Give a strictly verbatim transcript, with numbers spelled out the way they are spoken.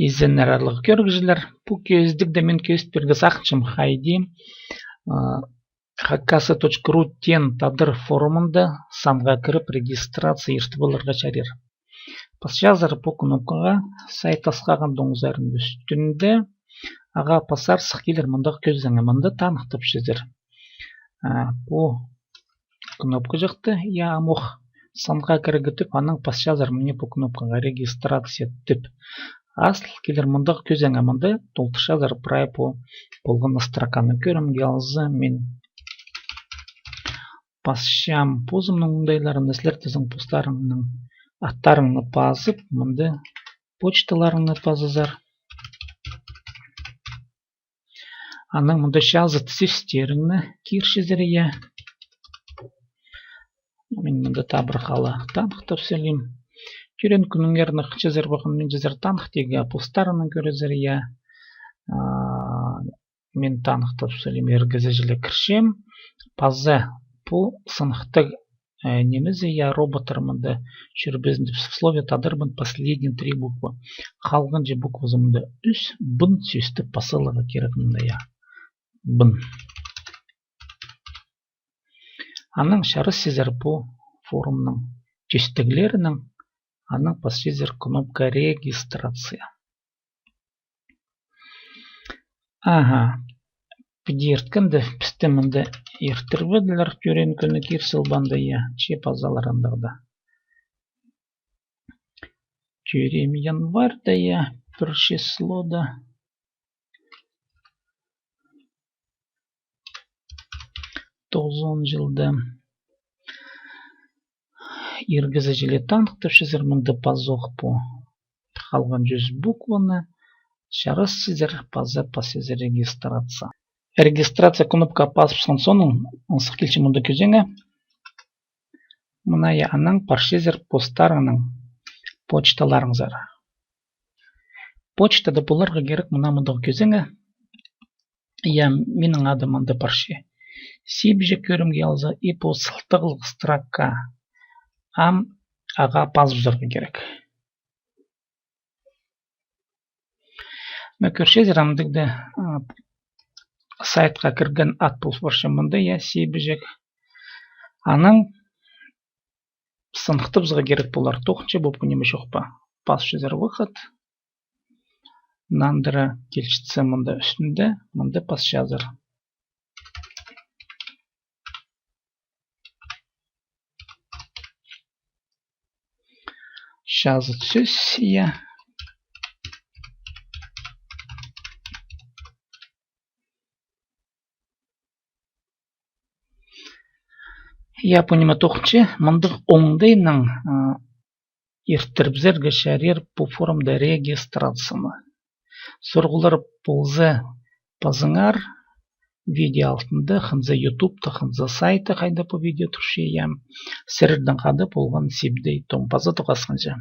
Изеннер, аарлығ кӧрігҷілер, пу кӧзідігде мин кӧзіт пирерге сағынчам, хайди, а, хакасы точка ру теен тадар форумында санға кіріп, регистрация иртіп аларға чарир. Пасчазар пу кнопкаға, сайт асхағандың узарының ӱстӱнде, ағаа пасарзар, килер мындағ кӧзенең, мында таныхтапчазар. А, пу кнопка чахты, я, амох санға кірерге тіп, анаң пасчазар мына пу кнопкаға, регистрация тіп. Азыл килер мындағ кӧзенең, мында толдырчазар прай пу полған строканы. Кӧрімге алза, мин пасчам позымның оңдайларын, сірер тізең постарыңның аттарыңны пазып, мында почталарыңны пазазар. Анаң мында чазыт сӧстеріңні кирчезер, я. Мин мында табырах ала таныхтап салим. Тӧреен кӱніңерні хынчазар, пазох мин чазар таных тигі, постарыңны кӧрезер, я. А, мин таныхтап салим, ир кізі чіли кірчем. Паза пу сыныхтығ, э, нимезі, я, роботтар мында чӧрбезін тіп, в слове тадарбын последние три буквы. Халғанҷы буквазы мында ӱс, бын сӧсті пас саларға кирек мында, я. Бын. Анаң чарасчазар пу форумның тӧстіглерінең, анаң пасчазар кнопка регистрация. Аха. Піди ирткенде, пісті мында иртірбеділер, тӧреен кӱні кир салбаанда, я, че пазалар андағда. Тӧреем январьда, я, пір числода. Тоғызон чылда. Ир кізі чіли таныхтапчазар мында пазох пу халған чӱс букваны. Чарасчазар паза пасчазар регистрация. Регистрация кнопка пазыбысхан соонаң, аңсых килче мында кӧзенең. Мына, я, анаң парчазар постарыңның почталарыңзар. Почтада поларға кирек мына мындағ кӧзенең. Я, минің адым мында парча. Сибҷек, кӧрімге алза, и пу сылтағлығ строка. Ам ағаа пазыбызарға кирек. Мына кӧрчезер, ам тігде, а, сайтха кірген ат пол парча мында, я, сибҷек. Анаң сыныхтабызарға кирек полар. Тоғынча, пу ниме чох па. Пасчазар выход. Нандыра килчетсе, мында ӱстӱнде, мында пасчазар. Чазыт сӧс, я. Я, пу ниме тоғынча, мындағ оңдайнаң, а, иртірібізерге чарир пу форумда регистрацияны. Сурығлар полза, пазыңар, видео алтында, хынза ютубта, хынза сайтта, хайда пу видео турча, я. Сірердең хада полған Сибдей Том. Паза тоғасханҷа.